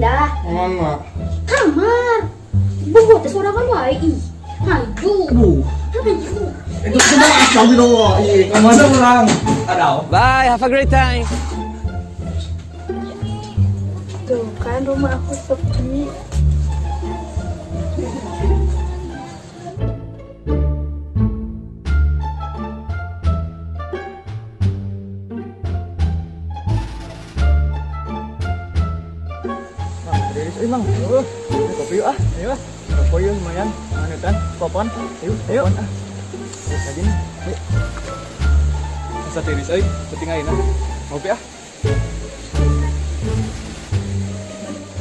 Pindah. Mana? Kamar. Bobo teh sorangan wae ih. Hayu. Aduh. Hayu. Itu cuma astagfirullah. Iya, kemana orang? Aduh. Bye, have a great time. Tuh kan rumah aku sepi. Mang, serius euy, Mang. Kopi yuk ah. Ayo ah. Rokok yuk lumayan. Manutan, popon. Ayo, ayo. Ah. Terus lagi nih. Ayo. Masa tiris euy, penting ayeuna. Ngopi ah.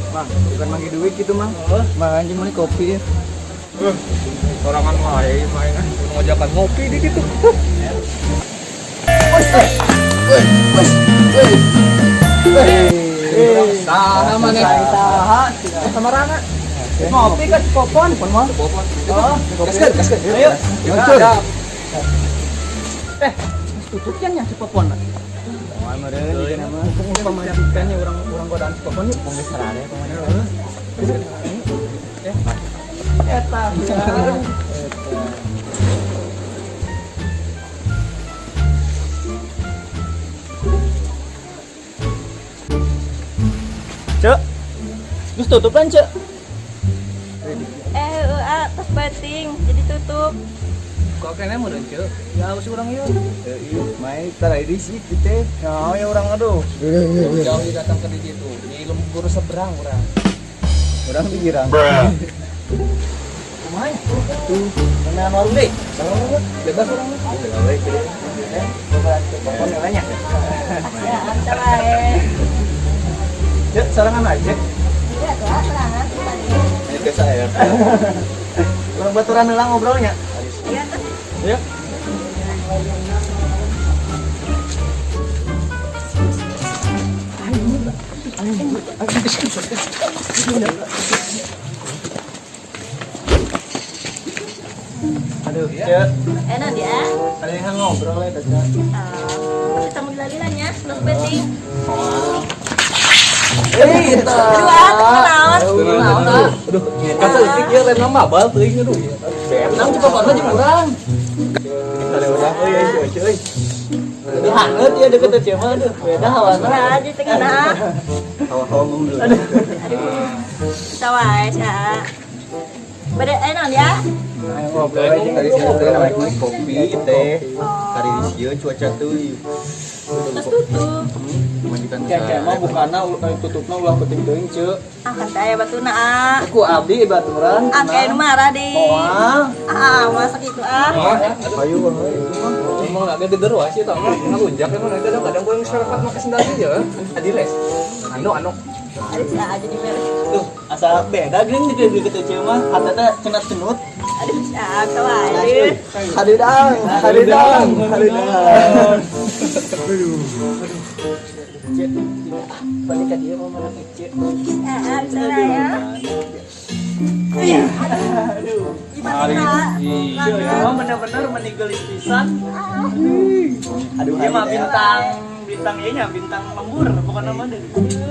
Mang, bukan manggil duit gitu, Mang. Mang anjing mau kopi ya. Sorangan wae main ah, ngajakan ngopi di gitu. Saha maneh? Saha, sama Rana. Ngopi kan Popon, Popon mah. Popon. Oh, Gaskeun, gaskeun. Ayo. Luncur. Eh, tutup kan ya si Popon. Wah, meureun ieu nama. Pamajikannya orang-orang godaan si Popon yuk. Geus sarare pamajikan. Eta. Cek. Terus tutup kan, Cek? Eh, ah, tos penting jadi tutup. Kok kene meureun, Ceu? Ya harus urang ieu. Ieu mai tara risik kitu. Ya, ya orang aduh. Jauh datang ke di situ. Di lembur seberang urang. Orang pikiran. Kumaha ya? Tuh, mana warung deh? Bebas urang. Popon nilainya. Ya, anta wae. Cek, sarangan aja. Iya, tuh ah, sorangan tadi. Ini biasa ya. Orang baturan heula ngobrolnya. Iya, tuh. Ya. Aduh, Cek. Enak dia. Ada yang ngobrol ya, Cek. Ah, kita mau lalilannya, tos penting. Eh, eta. Aduh, ah, teu naon. Aduh, kata leutik ieu lain mah mabal teuing aduh. Nang coba warna jeung urang. Ada urang euy euy euy euy. Aduh, hangat ya deket teh mah aduh. Beda hawana. Ya, di tengah nah. Hawa-hawa mundur. Aduh. Kita wae, Cak. Bade enak dia. Ayo ngobrol aja tadi sih teh naik kopi teh. Kari di sieun cuaca tuh. Terus tutup. Majikan Kayak mah bukana tutupna ulah penting teuing, Cek. Ah, kan teh aya batuna ah. Ku abdi baturan. Ah, kayak nu marah di. Moal. Ah, masak itu ah. Ayo euy itu mah. Emang agak geder wah sih tau mah ngalunjak emang kadang-kadang gue yang sarapat make sendal aja. Adiles. Anu anu. Aduh, si aja di beres. Tuh, asa beda geuning di deket teh mah. Hate teh cenat-cenut. Aduh, si ah, bisa wae. Haridang, haridang, haridang. Cek, balik ke dia mau mana cek. Ah, bisa wae ya. Aduh. Gimana? Cek, bener-bener meninggalis pisan. Aduh, Dia mah bintang, bintang ieu nya, bintang lembur, bukan nama deh.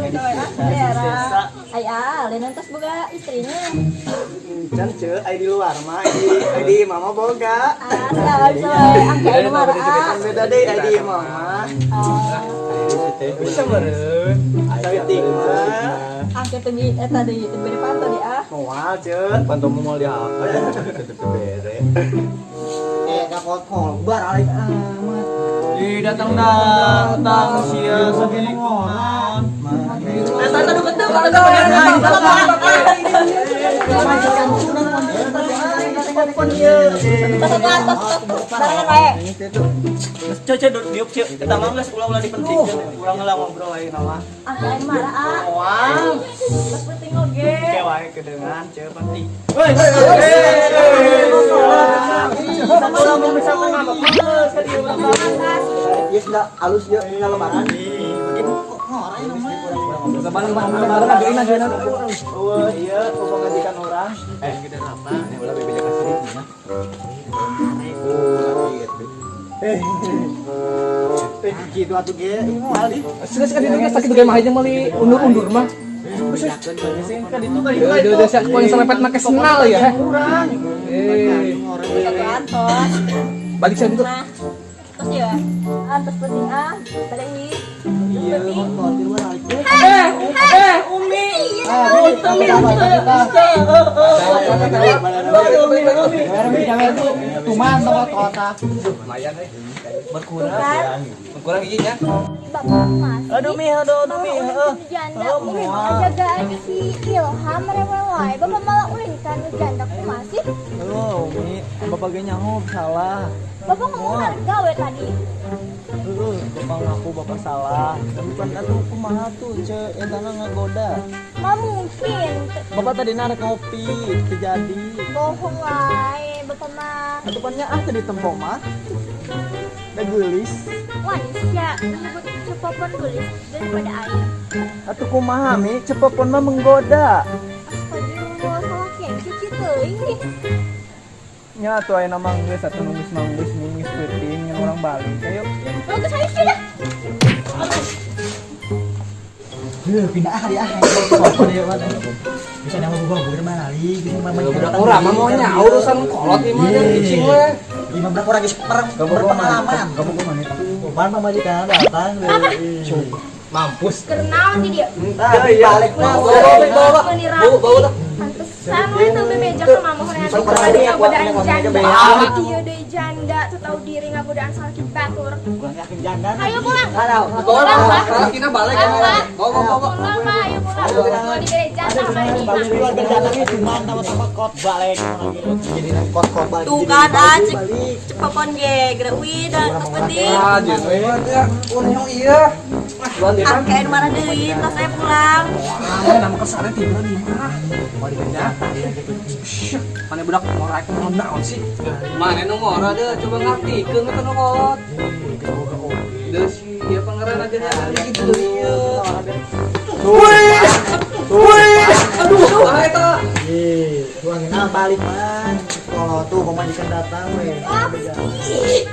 Daerah. Ay, ah, lain tos boga istrinya. Can cek, ai di luar mah, ai di mama boga. Ah, bisa bisa wae. Ah, kayak nu marah. ah. Beda deh, ai di mama. Ah, Bisa meureun. Saeutik mah. ah, kayak teu eta deui teu bere panto di ah. Moal cek. Panto mau diapa ya bere. Eh, dakot kolbar alik amat. Ih, datang datang sia segini ngoran. Eh, tadi tadi betul kalau Tos tos tos tos. Barengan wae. Cek cek diuk cek, kita mah geus ulah-ulah dipentingkeun, urang heula ngobrol ayeuna mah. Ah, kayak marah ah. Moal. Tos penting oge. Cek wae kedengan, cek penting. Woi. Satu orang mau bisa tengah bagus ka dieu urang. Yes, enggak halus ya, enggak lebaran. Lebaran lebaran ajuin ajuin. Oh iya, pemajikan orang. Eh, kita apa? Ini ulah bebek kasih ini. Oh, lagi Eh, gitu atuh ge, ini moal di. Sudah sekali itu sakit gaya mahanya meuli undur-undur mah. Kan itu kan Udah udah siap poin selepet make sendal ya. Eh, Satu antos. balik saya itu. Nah, terus ya. Antos penting ah, balik ini. Iya, khawatir balik. Eh, eh, Umi. Umi, Umi. Tuman sama kota. Lumayan eh. Berkurang. Berkurang giginya. Bapak mas. Aduh Mi, aduh aduh Mi, heeh. Janda, Oh, ulin moal. jagaan si Ilham rewel wae. Bapak malah ulin kan janda kumaha sih? Oh, Umi, bapak ge nyaho salah. Bapak ngomong harga gawe tadi. Heeh, bapak ngaku bapak salah. Tapi pan atuh kumaha tuh ce etana ngagoda. Mah mungkin Bapak tadi narik ngopi, terjadi. bohong wae bapak mah. Atuh pan ah tadi tempo mah. Da geulis. Manis ya, menyebut cepopon gelis daripada air. Atuh kumaha Mi, cepopon mah menggoda. Astagfirullah, salah kian cuci teuing nih. Nya atuh aya mah geus atuh nu geus mah geus mi geus peuting ngan urang balik. Ayo. Bagus ayo sudah. Heuh, pindah ah ya. Bisa nama gua bukan balik, bisa mama. Budak urang mah mau nya urusan kolot ieu mah cicing we. Lima belas orang geus berpengalaman. Kamu kemana itu? Mana pamajikan datang. Mampus. Kenaon di dia. Balik Bawa bawa bawa. Bawa lah. Pantesan we teu bebeja ka mama hoream tadi ngagodaan janda. Ieu deui janda teu tahu diri ngagodaan salaki batur. Kurang yakin janda. Ayo pulang. Bawa lah. Salakina balik ya. Bawa bawa bawa. Pulang, Pak. Ayo pulang. Mau dibere janda sama ini. Keluarga datangnya cuma tawa-tawa kot balik. Jadi kot kot balik. Tuh kan ah, cek cepopon ge, geura uwi da tos penting. Ah, jeung we mah teh. Unyong ieu. Luan deh Ah, kayak marah deui, tos saya pulang. Ah, nama kesana tiba di mana? Mau dikerja? Mana budak ngora ku naon sih? Mana nu ngora deh, coba ngartikeun ka nu kolot. Deuh si ieu pangeran aja nya gitu ieu. Wih! Wih! Aduh, ah eta. Ih, ruangin balik man. Kalau tuh pamajikan datang we. Ih,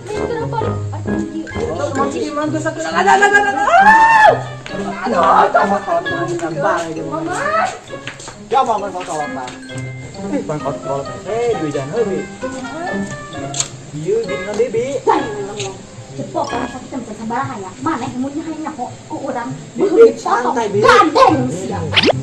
kenapa balik? Masih iman geus sakeun. Ada ada ada. Aduh, Sama kolot pamajikan balik. Ya mama kolot kolot mah. Eh, bang kolot kolot. Eh, duit jangan heuh. Ieu gini bibi. Cepopon sakit tempat sabaraha ya. Maneh mun hayang nyaho ku urang. Bibi, santai, Bi. Gandeng sia.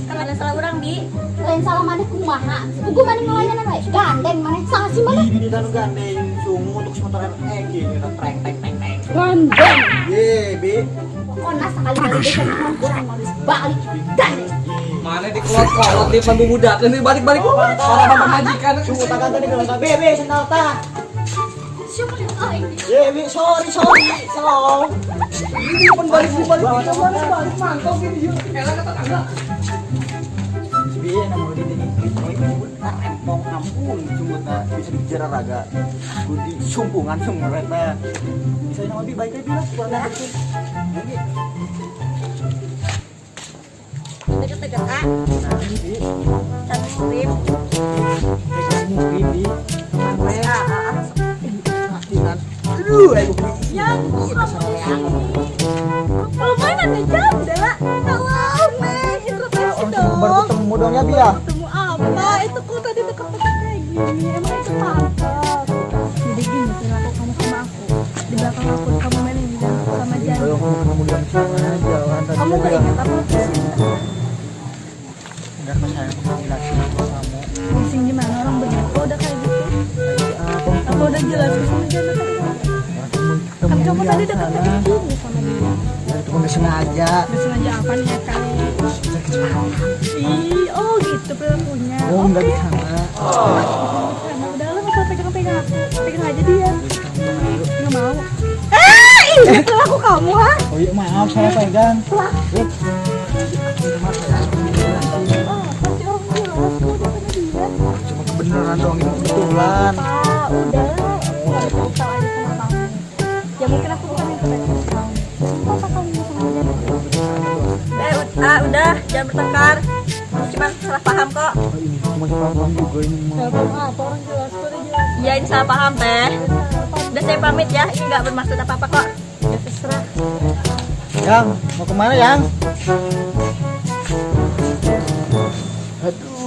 Kan ada salah urang, Bi. Lain salah maneh kumaha? Pugu maneh ngelayanan wae. Gandeng maneh saha sih maneh? Bibi tanu gandeng sungu untuk sementara gini treng teng teng teng. Gandeng. Ye, Bi. Pokona sakali-kali deui ka urang mah geus balik. Gandeng. Mana di kolot-kolot di pambubudakeun deui balik-balik. Orang pamajikan. Sungu tangan tadi kalau Bi, Bi, sendal tah. Siapa yang aing? Ye, Bi, sorry, sorry. Slow. Ini pun balik balik balik balik mantau gini yuk. Elah kata tetangga. Si Bi, nama di ini. Rempong ampun, sungguh bisa bicara raga. Budi sumpungan sumureta. Bisa nama Bi baik aja lah, kurang ngerti. Bi. Deket-deket ah. Nah, Bi. Can muhrim. Muhrim, Bi. Ah, ah, ah. Aduh, ayo Ya, kamu mana nih janda? Halo, Neng, introspeksi dong. Baru ketemu dong ya, Bi ya. Ketemu apa? Itu kok tadi deket-deket kayak gini. Emang itu pantas. Jadi gini perilaku kamu sama aku. Di belakang aku kamu mainin sama janda. Kalau kamu ketemu di sana jalan tadi. Kamu gak ingat apa pusing? Enggak, saya mau jelasin sama kamu. Pusing gimana orang bener kok udah kayak gitu. Aku udah jelasin sama janda tadi. Kan kamu tadi deket-deket gini sama dia. Ya, itu kan nggak sengaja. Gak sengaja apa nih ya kali? Ih, oh gitu perilakunya. Oh, enggak di sana. Karena udah lah nggak usah pegang-pegang aku, pegang aja dia. Nggak mau. Eh, ini perilaku kamu ha? Oh iya, maaf saya pegang. Oh, pasti orang jelas kok udah sama dia. Cuma kebenaran dong, ini kebetulan. Pak, udah lah, aku nggak tahu aja sama kamu. Ya mungkin aku bukan yang terbaik buat kamu. Apa kamu mau sama dia? Eh, ah, udah, jangan bertengkar. Ini cuma salah paham kok. Oh, ini cuma salah paham juga ini mah. Salah paham apa orang jelas kok udah jelas. Iya, ini salah paham, Teh. Udah saya pamit ya, ini nggak bermaksud apa-apa kok. Ya terserah. Yang, mau kemana, Yang?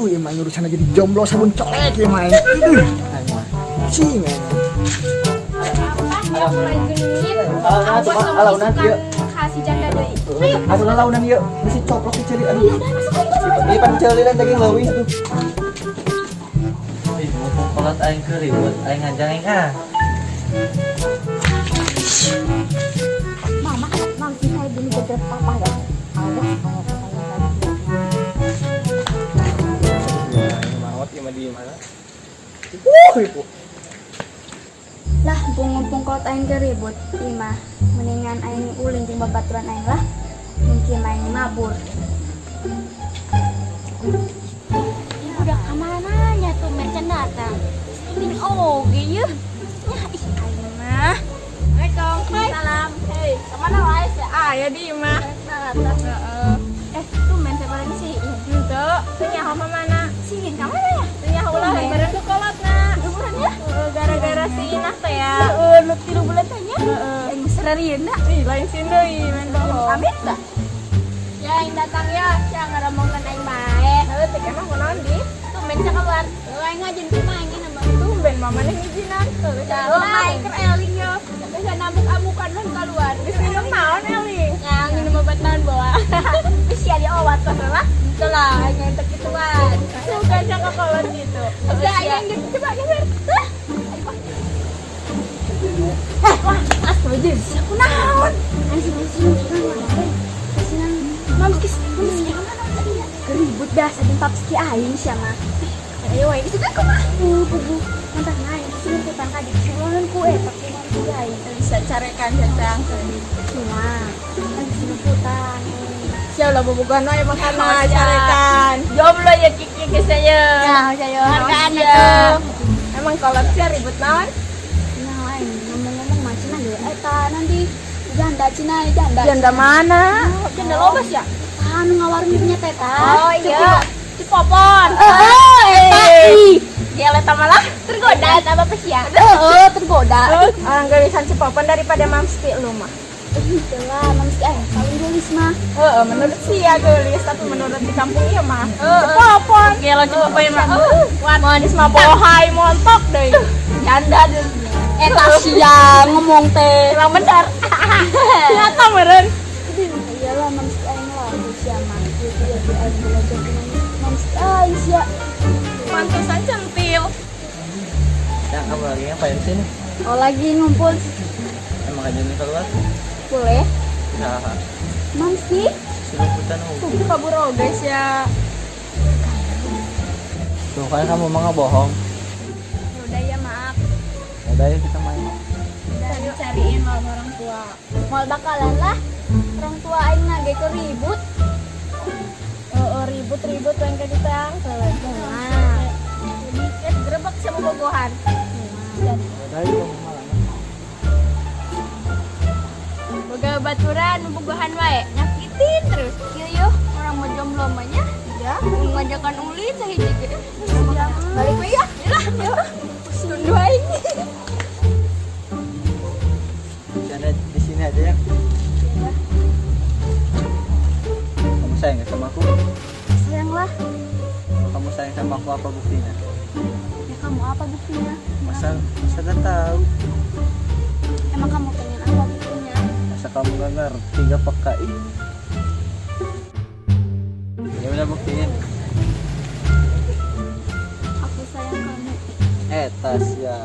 Aduh, ieu mah urusan jadi jomblo sabun colek ieu mah. Aduh, aing mah. Pusing aing. Apa ya mulai genit. Alah, Awas lamun alah, udah, isukan ieu. Kasih janda deui. Aduh, launan ieu bisi coplok di ceuli aduh. Ieu pan ceuli lain daging leuwih atuh. Ih, mumpung kolot aing keur ribut, aing ngajang aing ah. Mama, masih kayak gini gara papa dah. Awas kalau ketanya lagi. Maot ieu mah di mana? Ibu. Lah, mumpung kolot aing keur ribut, imah mendingan aing ulin jeung babaturan aing lah. Mungkin aing mabur. Ini udah kemana nya tuh mercon datang. Ini oge ye. Nya ih aing mah. Assalamualaikum. Salam. Hei, kemana wae sih? Ah, ya di imah. Heeh. Eh, tumben saya paling sih. Henteu, teu nyaho ka mana? Singin ka mana ya? Teu nyaho ulah bareng ku kolotna. Liburan ya? Heeh, gara-gara si Inah teh ya. Heeh, nu 3 bulan teh nya. Heeh. Aing sererieun da. Ih, lain sin deui main bohong. Amit dah. Ya, aing datang ya, sia ngaromongkeun aing bae. Heuh, teh emang kunaon di? Tumben sia keluar. Heuh, aing ngajin kumaha aing nama. Tumben mama nih ngijinan. Oh, aing keur eling yo. Bisa nambuk-amukan kan keluar. Geus minum naon eling? Ya, minum obat naon bawa. Geus sia di obat mah lah. Itu lah, aing ngentek gituan. Bukan sia kolot gitu. Udah aing gitu coba geser. Hah? Eh, wah, astagfirullahaladzim. Siapa naon? Anjing anjing anjing. Mamski, mamski mana tadi ya? Keribut dah sadin papski aing sia mah. Ayo wae itu teh kumaha? Bubu, mantan aing silumputan ka di silunan ku tapi mamski aing. Bisa carekan cacang. Cuma kan silumputan. Sia ulah bobogohan wae makana carekan. Jomblo ya kiki geus aya. Ya, saya hargaan Sia. atuh. Emang kolot sia ribut naon? Nah, aing ngomong-ngomong mah cenah deui eta nanti janda cenah janda. Janda mana? Janda loba sia. Anu ngawarung punya teta. Oh iya. Cipopon. Heeh, eta ih. Dia eta malah Tergoda eta apa sia? Heeh, tergoda. Orang geulisan Cipopon daripada Mamski lu mah. Ih, lah, mamski aing paling geulis mah. Heeh, menurut sia geulis, tapi menurut di kampung ieu mah Cipopon. Gelo Cipopon mah. Kuat manis mah bohai montok deui. Janda deui. Eta sia ngomong teh. Emang bener. Nyata meureun. Iyalah mamski aing lah sia mah. Gitu ya di aing belajar dengan mamski aing sia. Pantesan centil. Ya, kamu lagi ngapain sih nih? Oh, lagi ngumpul. Emang aja nih keluar? Boleh. Nah, Mamski, silumputan oh. Kudu kabur oge sia. Tuh kan kamu mah nggak bohong. Ya udah ya maaf. Udah ya kita main. Tadi cariin lawan orang tua. Mal bakalan lah. Orang tua aing nage ke ribut. Heeh, ribut-ribut yang ka ditangkeun. Nah, Dikit grebek sama bogohan. Udah ya kamu malah. Boga baturan bogohan wae, nyakitin terus. Kieu yeuh, orang mau jomblo mah nya. Ya, Ngajakan ulin sahiji ge. Balik we ya. Lah, yuk. Tunduh aing. Janda di sini aja ya. Kamu sayang nggak sama aku? Sayang lah. Kalau kamu sayang sama aku apa buktinya? Ya kamu apa buktinya? Masa masa gak tahu? Emang kamu pengen apa buktinya? Masa kamu gak ngerti gak peka ih? Ya udah buktiin. Aku sayang kamu. Eh tas ya.